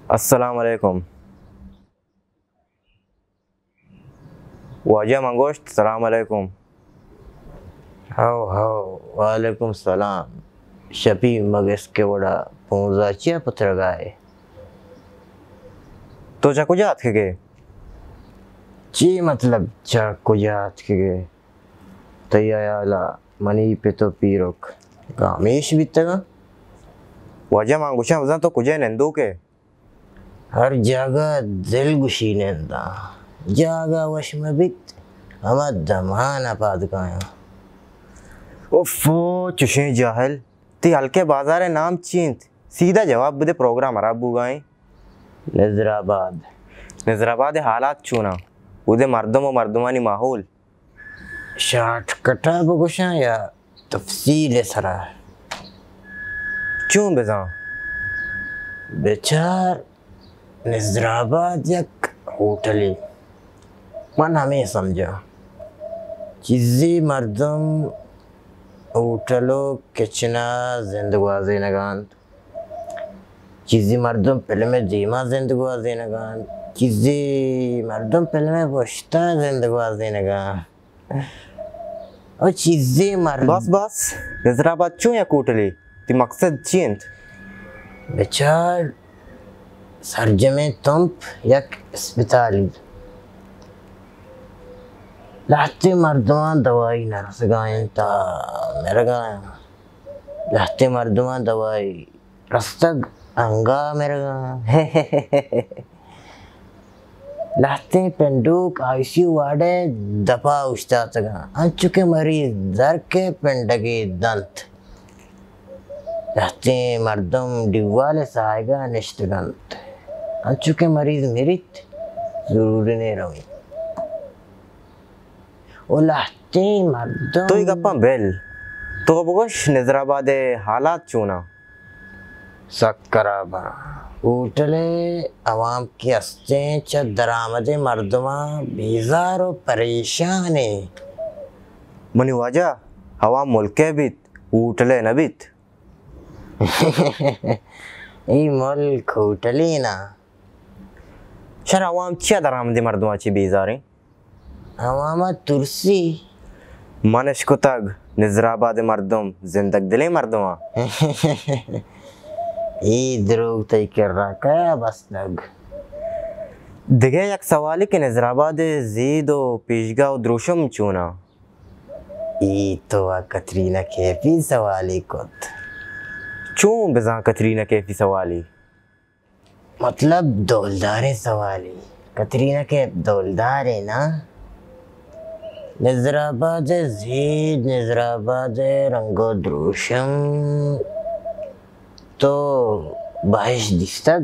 السلام علیکم۔ واجہ من گوشت، سلام علیکم۔ ہو ہو، وعلیکم سلام۔ شپی مگس کے وڑا پونزا چیا پترگائے؟ تو چہ کجا اتکگے؟ چی مطلب چہ کجا اتکگے؟ تئی ہیالا منی پت و پیرک گامیش بیتگاں؟ واجہ من گوشاں بزاں تو کجا نندوکے؟ ہر جاگہ دل گوشی ننداں، جاگہ وش مہ بیت، ہما دمان ء پاد کایاں۔ اوفو، چشیں جاہل! تئی ہلکے بازار ء نام چی انت؟ سیدھا جواب بدے، پروگرام ہراب بوگائیں۔ نظرآباد۔ نظرآباد ء حالات چوناں؟ اودے مردم و مردمانی ماحول؟ شارٹ کٹ ء بگوشاں یا تفصیل ء سرا؟ چون بزاں؟ بچار، نظرآباد یک ہوٹلے، من ہمے سمجھاں۔ چیزے مردم ہوٹل و کچن ء زند گوازینگ ء انت۔ چیزے مردم فلم ء دیما زند گوازینگ ء انت، چیزے مردم فلم ء پشت ء زند گوازینگ ء انت۔ او چیزے مردم۔ بس بس، نظرآباد چون یک ہوٹلے؟ تئی مقصد چی انت؟ بچار، سرجمیں تمپ یک اسپتالے۔ لہتیں مردماں دوائی نہ رسگا انت، مرگا انت۔ لہتیں مردماں دوائی رستگ، انگا مرگاں۔ لہتیں پنڈوک آئی سی یو وارڈ ء دپا اوشتاتگاں، انچو کہ مریض در کے پنڈگے دنت۔ لہتیں مردم ڈیوال ء ساہگا نشتگ انت، انچو کہ مریض مریت، ضروری نہ رویت۔ و لہتیں مردم۔ تو اے گپاں بل۔ تو بگوش، نظرآباد ء حالات چوناں؟ سک خراباں۔ ہوٹل ء عوام کہ استیں، چہ درآمدیں مردماں بیزار و پریشان ایں۔ منی واجہ، عوام ملک ء بیت، ہوٹل ء نہ بیت۔ اے ملک ہوٹلے نا۔ شر، عوام چیا درآمدیں مردماں چہ بیزاریں؟ عوام ء ترسی۔ من اشکتگ، نظرآباد ء مردم زندگ دلیں مردماں۔ اے دروگ تئی کرا کیا بستگ؟ دگہ یک سوالے کہ نظرآباد ء زید و پیشگاہ و دروشم چوناں؟ اے تو ء کترینہ کیفی سوالے کت۔ چون بزاں کترینہ کیفی سوالے؟ مطلب ڈولداریں سوالے۔ کترینہ کیف ڈولداریں نا؟ نظرآباد ء زید، نظرآباد ء رنگ و دروشم تو بہش دیستگ؟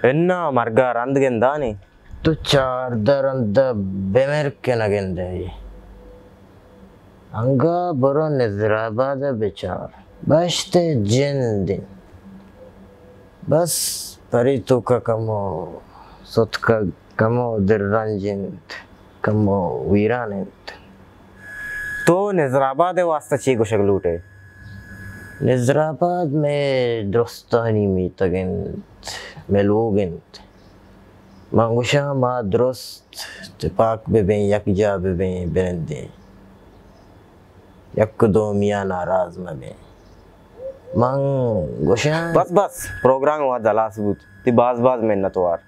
انا، مرگا رند گندانے۔ تو چاردہ رند ء بمر کہ نہ گندئے۔ انگا برو نظرآباد ء بچار۔ بہشت ء جند انت۔ بس پرے توکا کمو ستکگ، کمو دلرنج انت، کمو ویران انت۔ تو نظرآباد ء واسطہ چے گوشگ لوٹئے؟ نظرآباد مئے درستانی میتگ انت، مئے لوگ انت۔ من گوشاں، ما درست تپاک بہ بیں، یکجاہ بہ بیں، بنندیں، یک دومی ء ناراض مہ بیں۔ من گوشاں۔ بس بس، پروگرام وھد ہلاس بوت، تئی باز باز منتوار۔